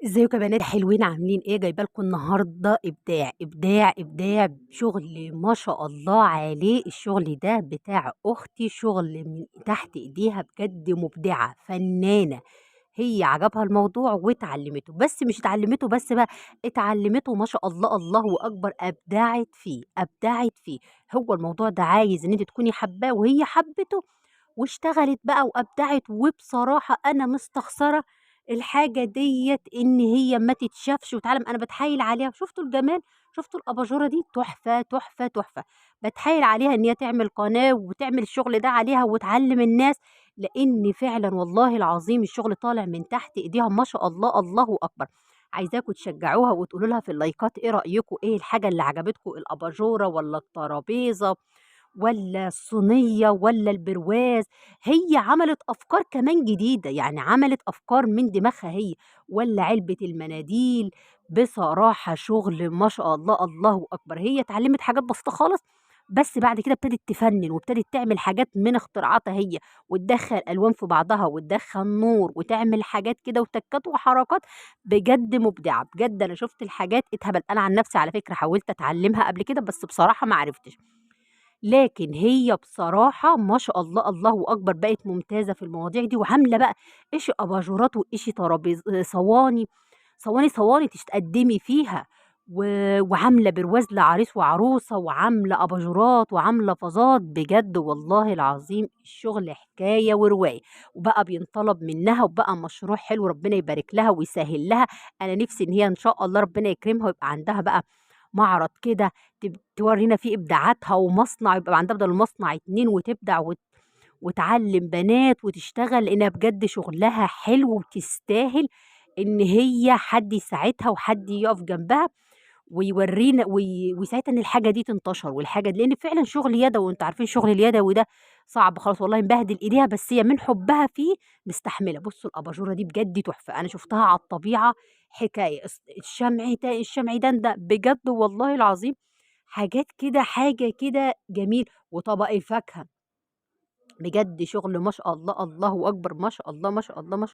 ازيكم يا بنات حلوين؟ عاملين ايه؟ جايبه لكم النهارده ابداع ابداع ابداع، شغل ما شاء الله عليه. الشغل ده بتاع اختي، شغل من تحت ايديها، بجد مبدعة فنانة. هي عجبها الموضوع واتعلمته، بس مش اتعلمته بس بقى، اتعلمته ما شاء الله الله اكبر، ابدعت فيه ابدعت فيه. هو الموضوع ده عايز ان انت تكوني حباه، وهي حبته واشتغلت بقى وابدعت. وبصراحة انا مستخسره الحاجة ديت ان هي ما تتشافش وتعلم. انا بتحايل عليها، شفتوا الجمال؟ شفتوا الاباجوره دي؟ تحفة تحفة تحفة. بتحايل عليها ان هي تعمل قناة وتعمل الشغل ده عليها وتعلم الناس، لان فعلا والله العظيم الشغل طالع من تحت ايديها ما شاء الله الله اكبر. عايزاكم تشجعوها وتقولوا لها في اللايكات ايه رايكم، ايه الحاجة اللي عجبتكم، الاباجوره ولا الترابيزة ولا الصينية ولا البرواز؟ هي عملت أفكار كمان جديدة، يعني عملت أفكار من دماغها هي، ولا علبة المناديل. بصراحة شغل ما شاء الله الله أكبر. هي اتعلمت حاجات بسيطة خالص، بس بعد كده ابتدت تفنن وابتدت تعمل حاجات من اختراعاتها هي، وتدخل ألوان في بعضها وتدخل نور وتعمل حاجات كده وتكات وحركات. بجد مبدعة بجد. أنا شفت الحاجات اتهبل. أنا عن نفسي على فكرة حاولت أتعلمها قبل كده بس بصراحة ما عرفتش، لكن هي بصراحة ما شاء الله الله أكبر بقت ممتازة في المواضيع دي، وعاملة بقى إشي أباجورات وإشي ترابيز، صواني صواني صواني تقدمي فيها، وعاملة برواز لعريس وعروسة، وعاملة أباجورات وعاملة فازات. بجد والله العظيم الشغل حكاية ورواية، وبقى بينطلب منها وبقى مشروع حلو، ربنا يبارك لها ويسهل لها. أنا نفسي إن هي إن شاء الله ربنا يكرمها ويبقى عندها بقى معرض كده تورينا فيه إبداعاتها، ومصنع يبقى عندها بدل المصنع 2، وتبدع وتعلم بنات وتشتغل، لأنها بجد شغلها حلو وتستاهل إن هي حد يساعدها وحد يقف جنبها ويورينا ويساعدها إن الحاجة دي تنتشر، والحاجة دي لأن فعلا شغل يدوي، وأنتوا عارفين شغل اليدوي ده صعب خالص والله، مبهدل إيديها، بس هي من حبها فيه مستحملة. بصوا الأباجورة دي بجد تحفة، أنا شفتها على الطبيعة حكاية. الشمع ده، الشمع ده بجد والله العظيم حاجات كده، حاجة كده جميل. وطبق الفاكهة بجد شغل ما شاء الله الله أكبر، ما شاء الله ما شاء الله ما شاء